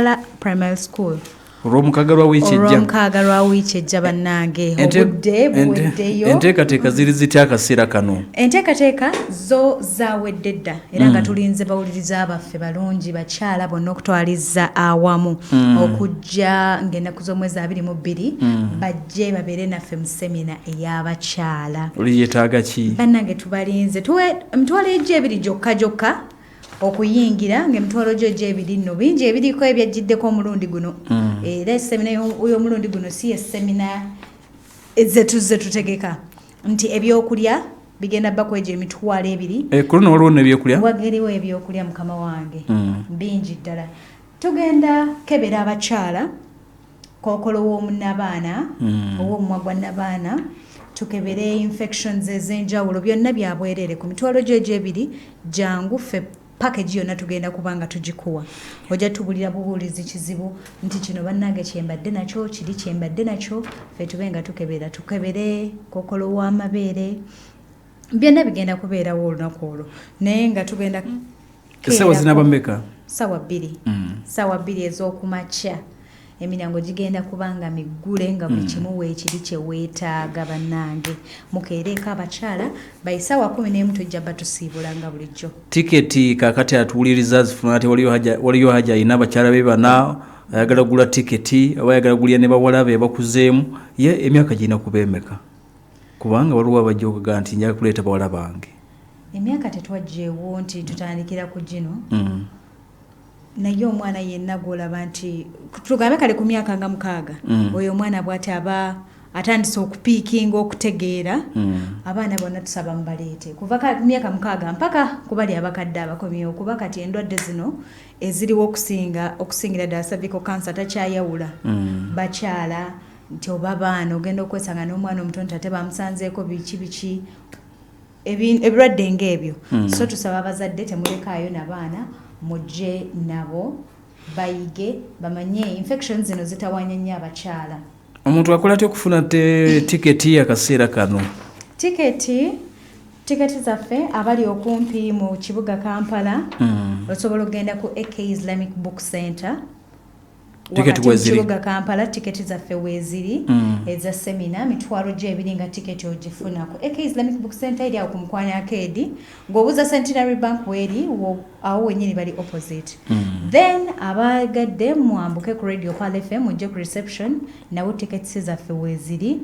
Kampala Primary School. Olwomukaaga lwa wiiki ejja. Olwomukaaga lwa wiiki ejja, bannange. Obudde buweddeyo. Enteekateeka ziri zitya akaseera kano? Enteekateeka zo zawedde dda, era nga tulinze bawuliriza baffe balungi, bakyala bonna okutwaliza awamu, okujja ng'ennaku z'omwezi 22, bajje babeere naffe mu semina ey'abakyala. Oli yeetaaga ki? Bannange, tubalinze. Tuwe emitwalo egyo ebiri gyokka gyokka okuyingira, ng'emitwalo gyo egyebiri nno bingi ebiriko ebyajjiddeko omulundi guno. Era esemina y'omulundi guno si yesemina zetuzze tutegeka, nti ebyokulya bigenda bba kwegyo 20,000. Eh, ku luno waliwo n'ebyokulya? Wageriwo ebyokulya, mukama wange. Bingi ddala. Tugenda kebera abakyala kookolo w'omunabaana, ow'omumwa gwa nabaana, tukebere infections ez'enjawulo. Byonna byabwereere ku mitwalo gyo egyebiri. Jangu, ffe package yonna tugenda kuba nga tugikuwa. Ojja tubulira bubuulizi kizibu nti kino bannange kyembadde nakyo, kiri kyembadde nakyo, ffe tube nga tukebera, tukebere kookolo w'amabeere. Byonna bigenda kubeerawo olunaku olwo, naye nga tugenda Essaawa zinaba mmeka? Sawa 2. Sawa 2 ez'okumakya emiryango gigenda kuba nga miggule, nga buli kimu weekiri kyeweetaaga. Bannange, mukeereeko abakyala. By sawa 11 tujja batusiibula nga bulijjo. Tiketi kakati atuwuliriza zifuna ati? Waliyo haja alina abakyala be bana, ayagala kugula tiketi oba ayagala kugulira ne bawala be bakuzeemu. Ye emyaka girina kuba emeka? Kubanga waliwo abajja okugaa nti njaga kuleeta bawala bange. Emyaka tetwajjeewo nti tutandikira ku gino, naye omwana yenna gwolaba nti tugambe kale ku myaka nga 6, oyo omwana bw'ati aba atandise okupiikinga okutegeera. Abaana bonna tusaba mubaleete kuva ku myaka 6 mpaka kubali abakadde abakomyewo, kuba kati endwadde zino eziriwo okusingira ddala cervical cancer takyayawula bakyala nti oba baana. Ogenda okwesanga n'omwana omuto nti ate bamusanzeeko biki biki, ebirwadde ng'ebyo. So tusaba abazadde temulekaayo nabaana, mujje nabo bayige, bamanye infections zino zitawanya nnyo abakyala. Omuntu akola atya okufuna tiketi akaseera kano? Tiketi zaffe, abali okumpi mu kibuga Kampala, osobola okugenda ku AK Islamic Book Center. Tiketi Wakati mu weeziri? kibuga Kampala tiketi zaffe weeziri. Eza semina mitwalo gyebiri, nga tiketi ogifuna ku AK Islamic Book Center, eri awo ku Mukwano Arcade. Ng'obuuza Centenary Bank weeri, awo wennyini bali opposite. Then abagadde mwambuke ku Radio Pearl FM, mujje ku reception, nawo tickets zaffe weeziri.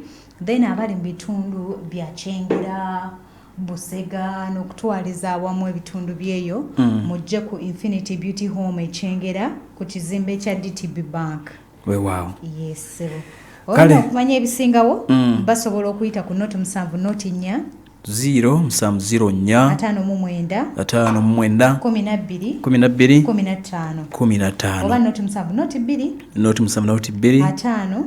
Then abali mu bitundu bya Kyengera, Busega n'okutwaliza awamu ebitundu byeyo, mujje ku Infinity Beauty Home ekyengera, ku kizimbe kya DTB Bank. Weewaawo. Yes, ssebo. Kale. Olina okumanya ebisingawo, basobola okuyita ku 070 4 0704 59 59 12 12 15. 15. Oba 070 2 070 2 50 50 07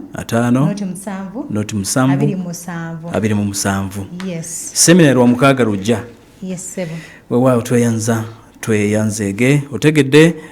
07 27. 27. Yes. Seminari lwa mukaaga lujja. Yes, ssebo. Weewaawo, tweyanza, tweyanzeege, otegedde.